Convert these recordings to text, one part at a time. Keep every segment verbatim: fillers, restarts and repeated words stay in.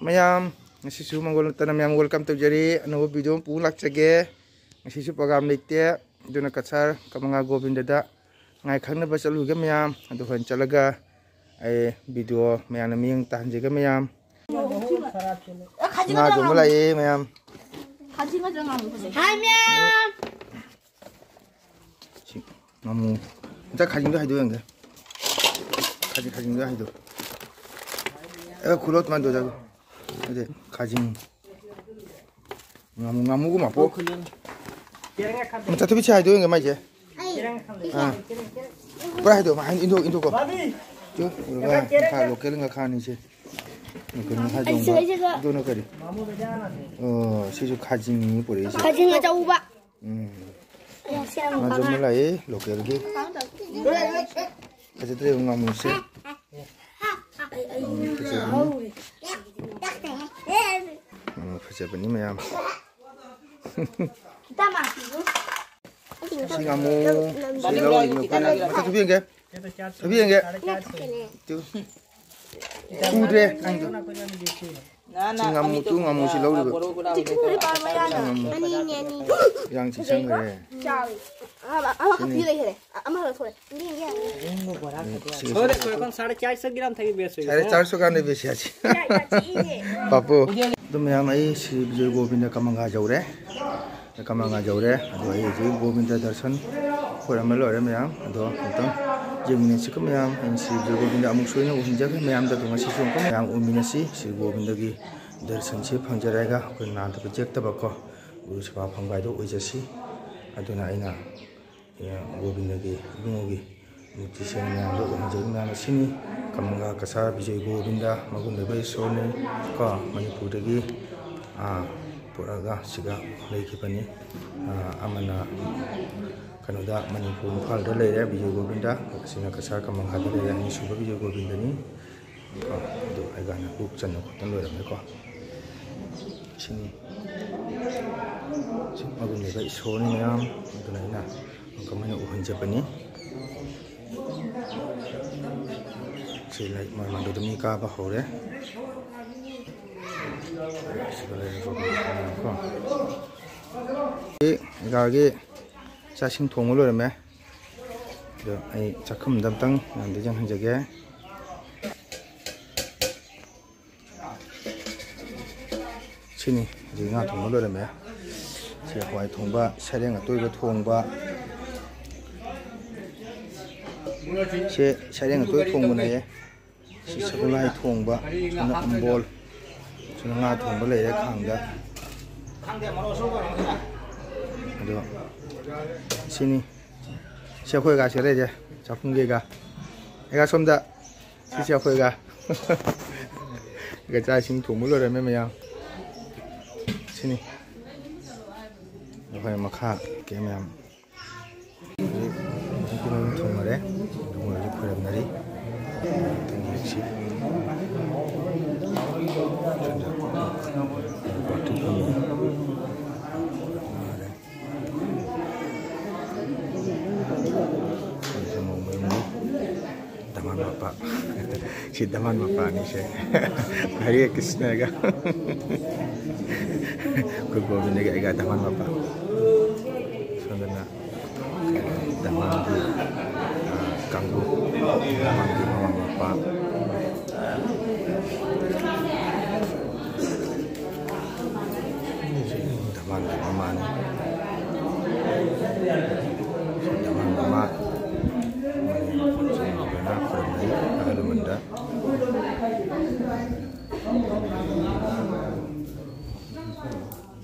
ꯃꯌꯥꯝ, ꯉꯁꯤꯁꯨ ꯃꯪꯒꯣꯜ ꯅꯠꯇꯅ ꯃꯌꯥꯝ welcome ꯇꯧꯖꯔꯤ꯫ ꯑꯅꯧꯕ video ꯑꯃ ꯄꯨ ꯂꯥꯛꯆꯒꯦ꯫ ꯉꯁꯤꯁꯨ program ꯂꯩꯇꯦ, ꯑꯗꯨꯅ ꯀꯁꯥꯔ ꯀꯃꯪꯒꯥ ꯒꯣꯕꯤꯟꯗꯗ ꯉꯥꯏ ꯈꯪꯅꯕ ꯆꯠꯂꯨꯒꯦ ꯃꯌꯥꯝ꯫ ꯑꯗꯨ ꯍꯣꯔꯦꯟ ꯆꯠꯂꯒ ꯑꯩ video ꯃꯌꯥꯝꯅ ꯃꯤꯠꯌꯦꯡ ꯇꯥꯍꯟꯖꯒꯦ ꯃꯌꯥꯝ꯫ ꯉꯥ ꯌꯣꯟꯕ ꯂꯥꯛꯑꯦ ꯃꯌꯥꯝ꯫ ꯍꯥꯏ ꯃꯌꯥꯝ꯫ ꯁꯤ ꯉꯥꯃꯨ꯫ ꯑꯝꯇ ꯈꯥꯖꯤꯡꯗꯣ ꯍꯥꯏꯗꯣꯛ ꯌꯦꯡꯒꯦ꯫ ꯈꯥꯖꯤꯡ, ꯈꯥꯖꯤꯡꯗꯣ ꯍꯥꯏꯗꯣꯛ꯫ ꯑꯦ, ꯈꯨꯂꯣ ꯇꯣꯃꯥꯟ ꯗꯣꯖꯥ꯫ ꯑꯗꯦ, ꯈꯥꯖꯤꯡ꯫ ꯉꯥꯃꯨ, ꯉꯥꯃꯨꯒꯨꯝꯕ ꯄꯣ꯫ ꯃꯆꯥ ꯊꯨꯕꯤ ꯁꯤ ꯍꯥꯏꯗꯣꯛ ꯌꯦꯡꯒꯦ ꯃꯥꯏꯁꯦ꯫ ꯑꯥ꯫ ꯄꯨꯔꯥ ꯍꯥꯏꯗꯣꯛ, ꯃꯥ ꯍꯥꯏ-, ꯏꯟꯊꯣꯛ, ꯏꯟꯊꯣꯛꯀꯣ꯫ ꯆꯨ, ꯏꯟꯊꯣꯛꯀꯣ꯫ ꯉꯥ, ꯂꯣꯀꯦꯜ ꯉꯥꯈꯥꯅꯤ ꯁꯦ꯫ ꯂꯣꯀꯦꯜ ꯉꯥꯈꯥ ꯑꯩꯁꯦ, ꯖꯣꯡꯕ꯫ ꯑꯩꯁꯦ ꯉꯥ-, ꯑꯗꯨꯅ ꯀꯔꯤ? ꯑꯣ, ꯁꯤꯁꯨ ꯈꯥꯖꯤꯡꯅꯤ ꯄꯨꯔꯛꯏꯁꯦ꯫ ꯈꯥꯖꯤꯡ ꯑꯆꯧꯕ꯫ ꯎꯝ꯫ ꯉꯥ ꯖꯣꯝꯕ ꯂꯥꯛꯑꯦ, ꯂꯣꯀꯦꯜꯒꯤ꯫ ꯐꯖꯗ꯭ꯔꯦ ꯉꯥꯃꯨꯁꯦ꯫ ꯉꯥꯃꯨ ꯐꯖꯕꯅꯤ꯫ ꯉꯥꯃꯨ ꯐꯖꯕꯅꯤ ꯃꯌꯥꯝ꯫ ꯁꯤ ꯉꯥꯃꯨ, ꯁꯤ ꯂꯧꯔꯤꯅꯤ ꯂꯣꯀꯦꯜ꯫ ꯃꯊꯛ ꯊꯨꯕꯤꯔꯒꯦ꯫ ꯊꯨꯕꯤꯔꯒꯦ꯫ ꯇꯨ꯫ ꯎꯗ꯭ꯔꯦ, ꯅꯪꯗꯣ꯫ ꯁꯤ ꯉꯥꯃꯨ, ꯇꯨ ꯉꯥꯃꯨꯁꯤ ꯂꯧꯔꯤꯕ꯫ ꯉꯥꯃꯨ꯫ ꯏꯔꯥꯡꯁꯤ ꯆꯪꯈ꯭ꯔꯦ꯫ ꯆꯥꯎꯋꯤ꯫ ꯑꯃ, ꯑꯃꯈꯛ ꯁꯤꯅꯤ꯫ ꯄꯤ ꯂꯩꯈ꯭ꯔꯦ꯫ ꯑ-, ꯑꯃꯈꯛ ꯊꯣꯛꯑꯦ꯫ ꯁꯤ ꯁꯣꯏꯔꯦ, ꯁꯣꯏꯔꯦ, ꯀꯣꯟ ꯁꯥꯔꯦ ꯆꯥꯏ ꯁꯒꯤꯔꯝ ꯊꯒꯤ ꯕꯦꯁ ꯁꯥꯔꯦ ꯆꯥꯔꯁꯨ ꯀꯥꯟꯗ ꯕꯦꯁ ꯌꯥꯁꯤ꯫ ꯄꯥꯄꯨ꯫ ꯑꯗꯨ ꯃꯌꯥꯝ, ꯑꯩ ꯁ꯭ꯔꯤ ꯕꯤꯖꯣꯏ ꯒꯣꯕꯤꯟꯗ ꯀꯃꯪꯒꯥ ꯌꯧꯔꯦ꯫ ꯀꯃꯪꯒꯥ ꯌꯧꯔꯦ꯫ ꯑꯗꯣ ꯑꯩ ꯍꯧꯖꯤꯛ ꯒꯣꯕꯤꯟꯗ ꯗꯔꯁꯟ ꯈꯣꯏꯔꯝꯕ ꯂꯣꯏꯔꯦ ꯃꯌꯥꯝ꯫ ꯑꯗꯣ ꯑꯃꯨꯛꯇꯪ ꯌꯦꯡꯃꯤꯟꯅꯁꯤꯀꯣ ꯃꯌꯥꯝ꯫ ꯑꯩꯅ ꯁ꯭ꯔꯤ ꯕꯤꯖꯣꯏ ꯒꯣꯕꯤꯟꯗ ꯑꯃꯨꯛꯁꯨ ꯑꯩꯅ ꯎꯍꯟꯖꯈ꯭ꯔꯦ ꯃꯌꯥꯝꯗ꯫ ꯑꯗꯣ ꯉꯁꯤꯁꯨ ꯑꯃꯨꯛꯀ ꯃꯌꯥꯝ ꯎꯃꯤꯟꯅꯁꯤ꯫ ꯁ꯭ꯔꯤ ꯒꯣꯕꯤꯟꯗꯒꯤ ꯗꯔꯁꯟꯁꯦ ꯐꯪꯖꯔꯒ ꯑꯩꯈꯣꯏ ꯅꯥꯗꯕ ꯌꯦꯛꯇꯕꯀꯣ ꯒꯨꯔꯨ ꯁꯦꯕꯥ ꯐꯪꯕ ꯍꯥꯏꯗꯣ ꯑꯣꯏꯖꯁꯤ꯫ ꯑꯗꯨꯅ ꯑꯩꯅ ꯒꯣꯕꯤꯟꯗꯒꯤ ꯏꯕꯨꯡꯉꯣꯒꯤ ꯃꯨꯔꯇꯤꯁꯤꯡ ꯃꯌꯥꯝꯗꯣ ꯎꯍꯟꯖꯔꯤ ꯃꯌꯥꯝ ꯑꯁꯤꯅꯤ꯫ ꯀꯃꯪꯒꯥ ꯀꯁꯥꯔ ꯕꯤꯖꯣꯏ ꯒꯣꯕꯤꯟꯗ ꯃꯒꯨꯟ ꯂꯩꯕ ꯏꯁꯣꯔꯅꯤ ꯀꯣ꯫ ꯃꯅꯤꯄꯨꯔꯗꯒꯤ, ꯑꯥ, ꯄꯨꯔꯛꯑꯒ ꯁꯤꯗ ꯂꯩꯈꯤꯕꯅꯤ꯫ ꯑꯥ, ꯑꯃꯅ ꯀꯩꯅꯣꯗ, ꯃꯅꯤꯄꯨꯔ ꯏꯝꯐꯥꯜꯗ ꯂꯩꯔꯦ ꯕꯤꯖꯣꯏ ꯒꯣꯕꯤꯟꯗ, ꯑꯁꯤꯅ ꯀꯁꯥꯔ ꯀꯃꯪꯒꯥꯗ ꯂꯩꯔꯦ ꯑꯅꯤꯁꯨꯕ ꯕꯤꯖꯣꯏ ꯒꯣꯕꯤꯟꯗꯅꯤ꯫ ꯀꯣ, ꯑꯗꯨ ꯑꯩꯒꯥꯅ ꯀꯣꯛ ꯆꯟꯅ ꯈꯣꯠꯇꯅ ꯂꯣꯏꯔꯝꯃꯦꯀꯣ꯫ ꯁꯤꯅꯤ꯫ ꯁꯤ ꯃꯒꯨꯟ ꯂꯩꯕ ꯏꯁꯣꯔꯅꯤ ꯃꯌꯥꯝ꯫ ꯑꯗꯨꯅ ꯑꯩꯅ ꯀꯃꯥꯏꯅ ꯎꯍꯟꯖꯕꯅꯤ꯫ ꯁꯤ ꯂꯥꯏꯔꯤꯛ ꯃꯃꯥꯡꯗ ꯃꯤ ꯀꯥꯕ ꯍꯧꯔꯦ꯫ ꯁꯤꯒ ꯂꯩꯔꯒ ꯀꯣ꯫ ꯑꯩ ꯑꯩꯒꯥꯒꯤ ꯆꯥꯛ ꯏꯁꯤꯡ ꯊꯣꯡꯕ ꯂꯣꯏꯔꯝꯃꯦ꯫ ꯑꯗꯣ ꯑꯩ ꯆꯥꯛꯈꯨꯝꯗ ꯑꯝꯇꯪ ꯃꯌꯥꯝꯗ ꯌꯦꯡꯍꯟꯖꯒꯦ꯫ ꯁꯤꯅꯤ ꯍꯧꯖꯤꯛ ꯉꯥ ꯊꯣꯡꯕ ꯂꯣꯏꯔꯝꯃꯦ꯫ ꯁꯤ ꯍꯋꯥꯏ ꯊꯣꯡꯕ, ꯁꯔꯦꯡ ꯑꯇꯣꯏꯕ ꯊꯣꯡꯕ꯫ ꯁꯤ ꯁꯔꯦꯡ ꯑꯇꯣꯏꯕ ꯊꯣꯡꯕꯅꯦꯌꯦ꯫ ꯁꯤ ꯁꯒꯣꯜꯍꯋꯥꯏ ꯊꯣꯡꯕ, ꯁꯤꯅ ꯑꯝꯕꯣꯜ, ꯁꯤꯅ ꯉꯥ ꯊꯣꯡꯕ ꯂꯩꯔꯦ ꯈꯥꯡꯗ꯫ ꯑꯗꯣ ꯁꯤꯅꯤ꯫ ꯁꯤ ꯑꯩꯈꯣꯏꯒ ꯁꯤ ꯂꯩꯔꯦ, ꯆꯥꯛꯈꯨꯝꯒꯤꯒ꯫ ꯑꯩꯒ ꯁꯣꯝꯗ, ꯁꯤꯁꯦ ꯑꯩꯈꯣꯏꯒ꯫ ꯑꯩꯒ ꯆꯥꯛ ꯏꯁꯤꯡ ꯊꯣꯡꯕ ꯂꯣꯏꯔꯝꯃꯦ ꯃꯌꯥꯝ꯫ ꯁꯤꯅꯤ꯫ ꯑꯩꯈꯣꯏ ꯃꯈꯥ ꯀꯩ ꯃꯌꯥꯝ꯫ ꯍꯧꯖꯤꯛ ꯍꯧꯖꯤꯛꯀꯤ ꯃꯌꯥꯝ ꯊꯣꯡꯅꯔꯦ꯫ ꯃꯣꯏ ꯍꯧꯖꯤꯛ ꯈꯣꯏꯔꯝꯅꯔꯤ꯫ ꯌꯦꯡꯁꯤ꯫ ꯁꯣꯝꯗ ꯄꯥꯔꯇꯤ ꯐꯝꯃꯤ꯫ ꯗꯃꯥꯟ ꯃꯄꯥ꯫ ꯁꯤ ꯗꯃꯥꯟ ꯃꯄꯥꯅꯤꯁꯦ꯫ ꯍꯔꯦ ꯀ꯭ꯔꯤꯁꯅꯒ꯫ ꯑꯩꯈꯣꯏ ꯒꯣꯕꯤꯟꯗꯒ ꯑꯩꯒ ꯗꯃꯥꯟ ꯃꯄꯥ꯫ ꯁꯣꯝꯗꯅ ꯗꯃꯥꯟꯒꯤ, ꯑ, ꯀꯥꯡꯕꯨ꯫ ꯗꯃꯥꯟꯒꯤ ꯃꯃꯥ ꯃꯄꯥ꯫ ꯗꯃꯥꯟꯒꯤ ꯃꯃꯥꯅꯤ꯫ ꯗꯃꯥꯟ ꯃꯃꯥ꯫ ꯂꯣꯏꯅ ꯈꯨꯔꯨꯝꯅꯩ ꯑꯍꯜ ꯂꯃꯟꯗ꯫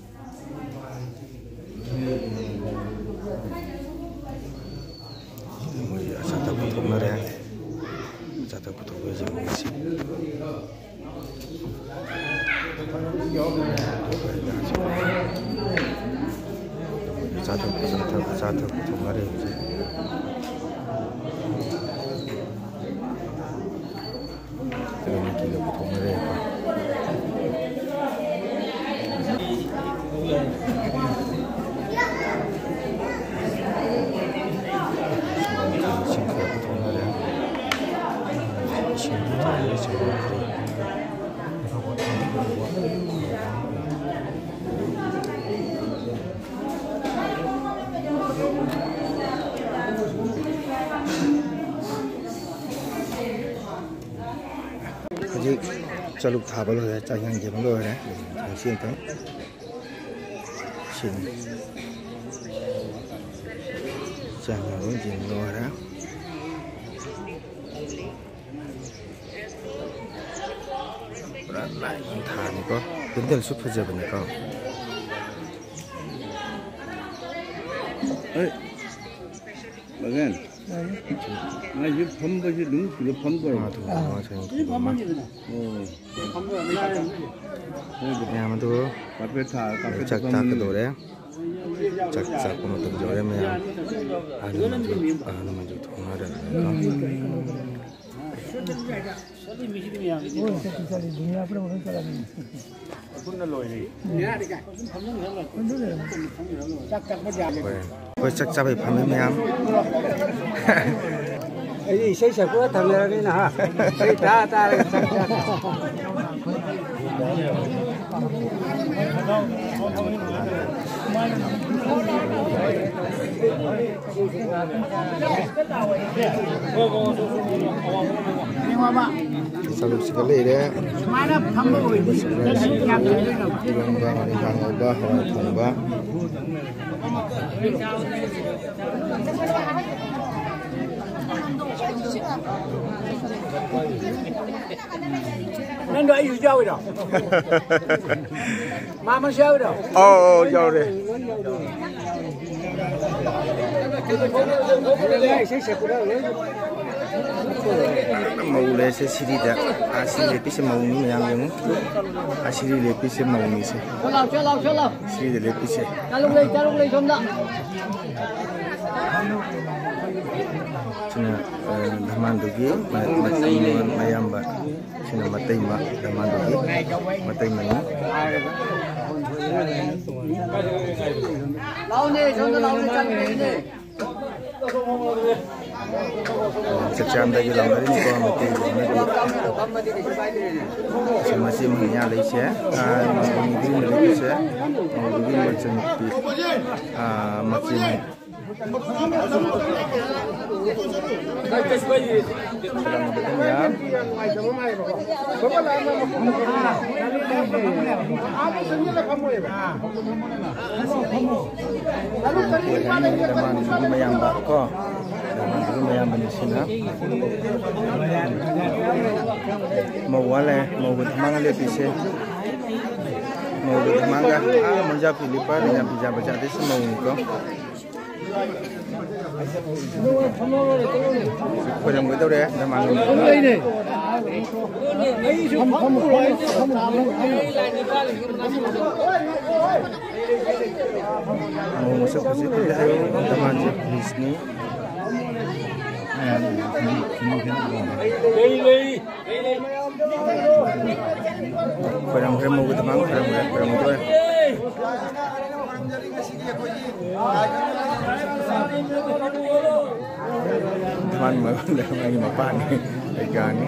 ꯃꯣꯏ ꯑꯆꯥ ꯑꯊꯛ ꯄꯨꯊꯣꯛꯅꯔꯦ꯫ ꯑꯆꯥ ꯑꯊꯛ ꯄꯨꯊꯣꯛꯄꯁꯦ ꯃꯣꯏꯁꯤ꯫ ꯑꯆꯥ ꯑꯊꯛ, ꯑꯆꯥ ꯑꯊꯛ, ꯑꯆꯥ ꯑꯊꯛ ꯄꯨꯊꯣꯛꯅꯔꯦ ꯍꯧꯖꯤꯛ꯫ ꯀꯩꯅꯣ ꯅꯤꯀꯤꯒ ꯄꯨꯊꯣꯛꯅꯔꯦꯀꯣ꯫ ꯏꯁꯤꯡ ꯈꯔ ꯄꯨꯊꯣꯛꯅꯔꯦ꯫ ꯏꯁꯤꯡ ꯄꯨꯊꯣꯛꯅꯔꯦ, ꯏꯁꯤꯡ ꯄꯨꯊꯣꯛꯅꯔꯦ꯫ ꯍꯧꯖꯤꯛ ꯆꯂꯨꯛ ꯊꯥꯕ ꯂꯣꯏꯔꯦ, ꯆꯥꯛ ꯏꯟꯁꯥꯡ ꯌꯦꯟꯕ ꯂꯣꯏꯔꯦ꯫ ꯊꯣꯡꯁꯤ ꯑꯝꯇꯪ꯫ ꯁꯤꯅꯤ꯫ ꯆꯥꯛ ꯏꯟꯁꯥꯡ ꯂꯣꯏ ꯌꯦꯟꯕ ꯂꯣꯏꯔꯦ꯫ ꯄꯨꯔꯥ ꯂꯥꯏ ꯊꯥꯅꯤꯀꯣ꯫ ꯄꯦꯟꯗꯜꯁꯨ ꯐꯖꯕꯅꯤꯀꯣ꯫ ꯍꯣꯏ꯫ ꯕꯒꯦꯟ꯫ ꯃꯥꯏꯁꯦ ꯐꯝꯕꯁꯦ ꯑꯗꯨꯝ ꯁꯤꯗ ꯐꯝꯗꯣꯏꯔꯣ? ꯃꯥ ꯊꯣꯡꯕ ꯑꯃ, ꯁꯦꯡ ꯊꯣꯡꯕ ꯑꯃ꯫ ꯑꯣ꯫ ꯃꯌꯥꯝ ꯑꯗꯨ ꯀꯥꯔꯄꯦꯠ ꯊꯥ-, ꯀꯥꯔꯄꯦꯠ ꯆꯥꯛ ꯊꯥꯐꯝ꯫ ꯆꯥꯛꯀꯗꯧꯔꯦ꯫ ꯆꯥꯛ ꯆꯥꯛꯄ ꯃꯇꯝ ꯌꯧꯔꯦ ꯃꯌꯥꯝ꯫ ꯑꯍꯜ ꯂꯃꯟꯁꯨ, ꯑꯍꯜ ꯂꯃꯟꯁꯨ ꯊꯣꯡꯅꯔꯦ꯫ ꯍꯣꯏ꯫ ꯑꯩꯈꯣꯏ ꯆꯥꯛ ꯆꯥꯕꯩ ꯐꯝꯃꯤ ꯃꯌꯥꯝ꯫ ꯑꯩꯗꯤ ꯏꯁꯩ ꯁꯛꯄꯒ ꯊꯝꯅꯔꯒꯦ ꯅꯍꯥ꯫ ꯏꯁꯩ ꯇꯥ ꯇꯥꯔꯒ ꯆꯥꯛ ꯆꯥ꯫ ꯆꯥꯂꯨꯛꯁꯤꯒ ꯂꯩꯔꯦ꯫ ꯁꯨꯃꯥꯏꯅ ꯐꯝꯕ ꯑꯣꯏꯗꯤ ꯅꯁꯨ ꯌꯥꯝ ꯐꯖꯅ ꯏꯔꯣꯟꯕ, ꯉꯥꯔꯤꯡꯈꯥ ꯉꯧꯕ, ꯍꯋꯥꯏ ꯊꯣꯡꯕ꯫ ꯅꯪꯗꯣ ꯑꯩꯁꯨ ꯌꯥꯎꯏꯔꯣ? ꯃꯥ ꯑꯃꯁꯨ ꯌꯥꯎꯏꯔꯣ? ꯑꯧ, ꯑꯧ, ꯌꯥꯎꯔꯦ꯫ ꯃꯧ ꯂꯩꯔꯁꯦ ꯁꯤꯔꯤꯗ꯫ ꯑꯥ, ꯁꯤꯔꯤ ꯂꯦꯞꯄꯤꯁꯦ ꯃꯧꯅꯤ, ꯃꯌꯥꯝ ꯌꯦꯡꯉꯨ꯫ ꯑꯥ, ꯁꯤꯔꯤ ꯂꯦꯞꯄꯤꯁꯦ ꯃꯧꯅꯤꯁꯦ꯫ ꯆꯠꯂꯣ, ꯆꯠꯂꯣ, ꯆꯠꯂꯣ꯫ ꯁꯤꯔꯤꯗ ꯂꯦꯞꯄꯤꯁꯦ꯫ ꯆꯥꯂꯨꯛ ꯂꯩ, ꯆꯥꯂꯨꯛ ꯂꯩ ꯁꯣꯝꯗ꯫ ꯁꯤꯅ, ꯑ, ꯙꯃꯥꯟꯗꯨꯒꯤ ꯃ-, ꯃ-, ꯃꯌꯥꯝꯕ꯫ ꯁꯤꯅ ꯃꯇꯩꯃ, ꯙꯃꯥꯟꯗꯨꯒꯤ ꯃꯇꯩꯃꯅꯤ꯫ ꯂꯥꯎꯅꯦ, ꯁꯣꯝꯗ ꯂꯥꯎꯅꯦ, ꯆꯪꯗ꯭ꯔꯤꯅꯦ꯫ ꯆꯥꯛ ꯆꯥꯔꯝꯗꯥꯏꯒꯤ ꯂꯥꯎꯅꯔꯤꯅꯤꯀꯣ, ꯃꯩꯇꯩꯒꯤ ꯂꯥꯎꯅꯔꯤ꯫ ꯁꯤ ꯃꯆꯦ ꯃꯅꯤꯌꯥ ꯂꯩꯁꯦ, ꯑ, ꯃꯧꯒꯤ ꯅꯨꯄꯤꯁꯦ, ꯃꯧꯒꯤ ꯃꯆꯟꯅꯨꯄꯤ, ꯑ, ꯃꯆꯦ ꯃꯅꯤ꯫ ꯃꯌꯥꯝ꯫ ꯃꯌꯥꯝꯕ ꯀꯣ꯫ ꯃꯌꯥꯝꯕꯅꯤ ꯁꯤꯅ꯫ ꯃꯧ ꯋꯥꯠꯂꯦ꯫ ꯃꯧꯒ ꯊꯝꯃꯥꯡꯒ ꯂꯦꯞꯄꯤꯁꯦ꯫ ꯃꯧꯒ ꯊꯝꯃꯥꯡꯒ꯫ ꯑꯥ, ꯃꯣꯏꯖꯥ ꯐꯤꯂꯤꯞꯄ ꯂꯩꯅ ꯄꯤꯖꯥ ꯕꯖꯥꯔꯗꯩꯁꯨ ꯃꯧꯅꯤꯀꯣ꯫ ꯈꯣꯏꯔꯝꯒꯗꯧꯔꯦ ꯅꯃꯥꯡ꯫ ꯃꯧ ꯃꯁꯛ ꯐꯖꯩ ꯐꯖꯩ ꯍꯥꯏꯌꯣ꯫ ꯅꯃꯥꯡꯁꯦ ꯄꯨꯂꯤꯁꯅꯤ꯫ ꯈꯣꯏꯔꯝꯈ꯭ꯔꯦ, ꯃꯧꯒꯤꯗꯃꯛ ꯈꯣꯏꯔꯝꯈ꯭ꯔꯦ, ꯈꯣꯏꯔꯝꯈ꯭ꯔꯦ꯫ ꯃꯥꯅ ꯃꯉꯣꯟꯗ ꯃꯥꯒꯤ ꯃꯄꯥꯅꯤ, ꯂꯩꯀꯥꯅꯤ꯫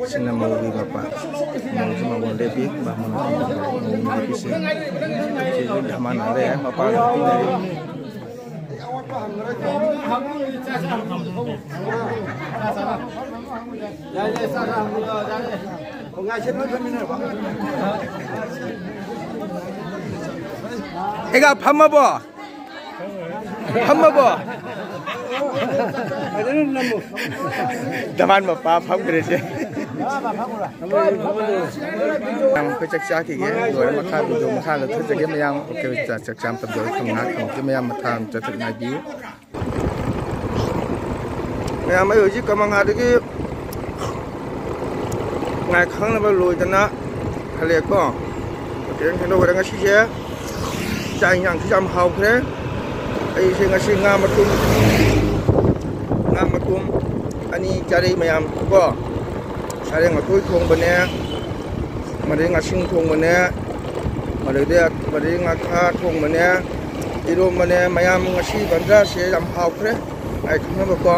ꯁꯤꯅ ꯃꯧꯒꯤ ꯃꯄꯥ꯫ ꯃꯧꯁꯤ ꯃꯉꯣꯟ ꯂꯦꯞꯄꯤ꯫ ꯕꯥꯃꯣꯟ ꯃꯧꯒꯤ ꯅꯨꯄꯤꯁꯦ꯫ ꯁꯤꯁꯨ ꯙꯃꯥꯟ ꯅꯥꯔꯦ꯫ ꯃꯄꯥꯒ ꯅꯨꯄꯤꯅꯔꯤ꯫ ꯑꯩꯒ ꯐꯝꯃꯕꯣ? ꯐꯝꯃꯕꯣ? ꯐꯖꯅ ꯅꯝꯃꯨ꯫ ꯗꯃꯥꯟ ꯃꯄꯥ ꯐꯝꯈ꯭ꯔꯦꯁꯦ꯫ ꯃꯌꯥꯝ ꯑꯩꯈꯣꯏ ꯆꯥꯛ ꯆꯥꯈꯤꯒꯦ꯫ ꯂꯣꯏꯔ ꯃꯈꯥ ꯚꯤꯗꯤꯑꯣ ꯃꯈꯥ ꯂꯧꯊꯖꯒꯦ ꯃꯌꯥꯝ꯫ ꯑꯣꯀꯦ, ꯆꯥꯛ ꯆꯥꯛ ꯆꯥ ꯃꯇꯝꯗ ꯑꯩꯈꯣꯏ ꯉꯥꯏꯍꯥꯛ ꯊꯝꯃꯛꯀꯦ ꯃꯌꯥꯝ꯫ ꯃꯊꯥ ꯑꯃ ꯆꯠꯊꯠ ꯉꯥꯏꯕꯤꯌꯨ꯫ ꯃꯌꯥꯝ, ꯑꯩ ꯍꯧꯖꯤꯛ ꯀꯃꯪꯍꯥꯗꯒꯤ ꯉꯥꯏ ꯈꯪꯅꯕ ꯂꯣꯏꯗꯅ ꯍꯜꯂꯛꯑꯦꯀꯣ꯫ ꯍꯣꯇꯦꯜ ꯁꯦꯝꯗꯣꯛꯈ꯭ꯔꯦ꯫ ꯉꯁꯤꯁꯦ ꯆꯥꯛ ꯏꯟꯁꯥꯡꯁꯨ ꯌꯥꯝ ꯍꯥꯎꯈ꯭ꯔꯦ꯫ ꯑꯩꯁꯦ ꯉꯁꯤ ꯉꯥ ꯃꯇꯨꯝ, ꯉꯥ ꯃꯇꯨꯝ ꯑꯅꯤ ꯆꯥꯔꯛꯏ ꯃꯌꯥꯝ ꯀꯣ꯫ ꯁꯔꯦꯡ ꯑꯇꯣꯏ ꯊꯣꯡꯕꯅꯦ, ꯃꯔꯤꯡ ꯑꯁꯤꯟ ꯊꯣꯡꯕꯅꯦ, ꯑꯗꯩꯗꯤ ꯃꯔꯤꯡ ꯉꯥꯈꯥ ꯊꯣꯡꯕꯅꯦ, ꯏꯔꯣꯝꯕꯅꯦ꯫ ꯃꯌꯥꯝ ꯉꯁꯤ ꯕꯟꯗ꯭ꯔꯥꯁꯦ ꯌꯥꯝ ꯍꯥꯎꯈ꯭ꯔꯦ꯫ ꯑꯩ ꯈꯪꯅꯕꯀꯣ꯫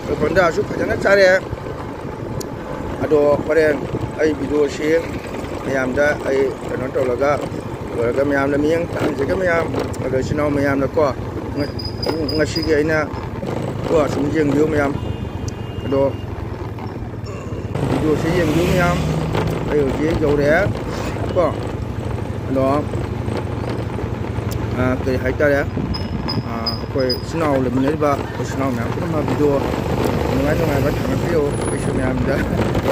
ꯑꯗꯣ ꯕꯟꯗ꯭ꯔꯥꯁꯨ ꯐꯖꯅ ꯆꯥꯔꯦ꯫ ꯑꯗꯣ ꯍꯣꯔꯦꯟ ꯑꯩ ꯚꯤꯗꯤꯑꯣꯁꯤ ꯃꯌꯥꯝꯗ ꯑꯩ ꯀꯩꯅꯣ ꯇꯧꯔꯒ, ꯂꯣꯏꯔꯒ ꯃꯌꯥꯝꯗ ꯃꯤꯠꯌꯦꯡ ꯇꯥꯍꯟꯖꯒꯦ ꯃꯌꯥꯝ꯫ ꯑꯗꯣ ꯏꯆꯤꯟ ꯏꯅꯥꯎ ꯃꯌꯥꯝꯅꯀꯣ, ꯉ-, ꯉꯁꯤꯒꯤ ꯑꯩꯅ ꯀꯣ ꯁꯨꯝ ꯌꯦꯡꯕꯤꯌꯨ ꯃꯌꯥꯝ꯫ ꯑꯗꯣ ꯚꯤꯗꯤꯑꯣꯁꯦ ꯌꯦꯡꯕꯤꯌꯨ ꯃꯌꯥꯝ꯫ ꯑꯩ ꯍꯧꯖꯤꯛ ꯌꯧꯔꯛꯑꯦ ꯀꯣ꯫ ꯑꯗꯣ ꯑꯥ, ꯀꯔꯤ ꯍꯥꯏꯇꯥꯔꯦ, ꯑꯥ, ꯑꯩꯈꯣꯏ ꯏꯆꯤꯟ ꯏꯅꯥꯎ ꯂꯩꯃꯤꯟꯅꯔꯤꯕ ꯑꯩꯈꯣꯏ ꯏꯆꯤꯟ ꯏꯅꯥꯎ ꯃꯌꯥꯝ ꯄꯨꯝꯅꯃꯛ ꯚꯤꯗꯤꯑꯣ ꯅꯨꯡꯉꯥꯏ ꯅꯨꯡꯉꯥꯏꯕ ꯊꯥꯒꯠꯄꯤꯌꯨ꯫ ꯑꯩꯁꯨ ꯃꯌꯥꯝꯗ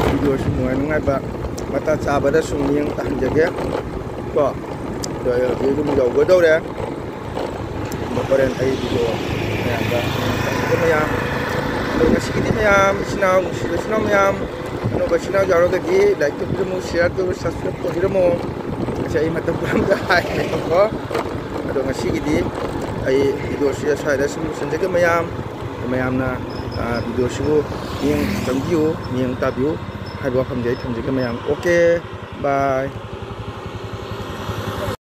ꯚꯤꯗꯤꯑꯣꯁꯨ ꯅꯨꯡꯉꯥꯏ ꯅꯨꯡꯉꯥꯏꯕ ꯃꯇꯥꯡ ꯆꯥꯕꯗ ꯁꯨꯝ ꯃꯤꯠꯌꯦꯡ ꯇꯥꯍꯟꯖꯒꯦ ꯀꯣ꯫ ꯑꯗꯣ ꯑꯩ ꯍꯧꯖꯤꯛ ꯑꯗꯨꯝ ꯌꯧꯒꯗꯧꯔꯦ꯫ ꯑꯗꯣ ꯍꯣꯔꯦꯟ ꯑꯩ ꯚꯤꯗꯤꯑꯣ ꯃꯌꯥꯝꯗ ꯃꯌꯥꯝ, ꯑꯗꯣ ꯉꯁꯤꯒꯤꯗꯤ ꯃꯌꯥꯝ, ꯏꯆꯤꯟ ꯏꯅꯥꯎ, ꯅꯨꯡꯁꯤꯕ ꯏꯆꯤꯟ ꯏꯅꯥꯎ ꯃꯌꯥꯝ, ꯑꯅꯧꯕ ꯏꯆꯤꯟ ꯏꯅꯥꯎ ꯌꯥꯎꯔꯒꯗꯤ like ꯇꯧꯕꯤꯔꯝꯃꯨ, share ꯇꯧꯕꯤꯔꯝꯃꯨ, subscribe ꯇꯧꯕꯤꯔꯝꯃꯨ꯫ ꯉꯁꯤ ꯑꯩ ꯃꯇꯝ ꯄꯨꯝꯅꯃꯛꯇ ꯍꯥꯏꯔꯦꯀꯣ꯫ ꯑꯗꯣ ꯉꯁꯤꯒꯤꯗꯤ ꯑꯩ ꯚꯤꯗꯤꯑꯣꯁꯤ ꯁ꯭ꯋꯥꯏꯗ ꯁꯨꯝ ꯂꯣꯏꯁꯤꯟꯖꯒꯦ ꯃꯌꯥꯝ꯫ ꯃꯌꯥꯝꯅ, ꯑ, ꯚꯤꯗꯤꯑꯣꯁꯤꯕꯨ ꯃꯤꯠꯌꯦꯡ ꯆꯪꯕꯤꯌꯨ, ꯃꯤꯠꯌꯦꯡ ꯇꯥꯕꯤꯌꯨ ꯍꯥꯏꯕ ꯋꯥꯐꯝꯁꯦ ꯑꯩ ꯊꯝꯖꯒꯦ ꯃꯌꯥꯝ꯫ Okay, bye꯫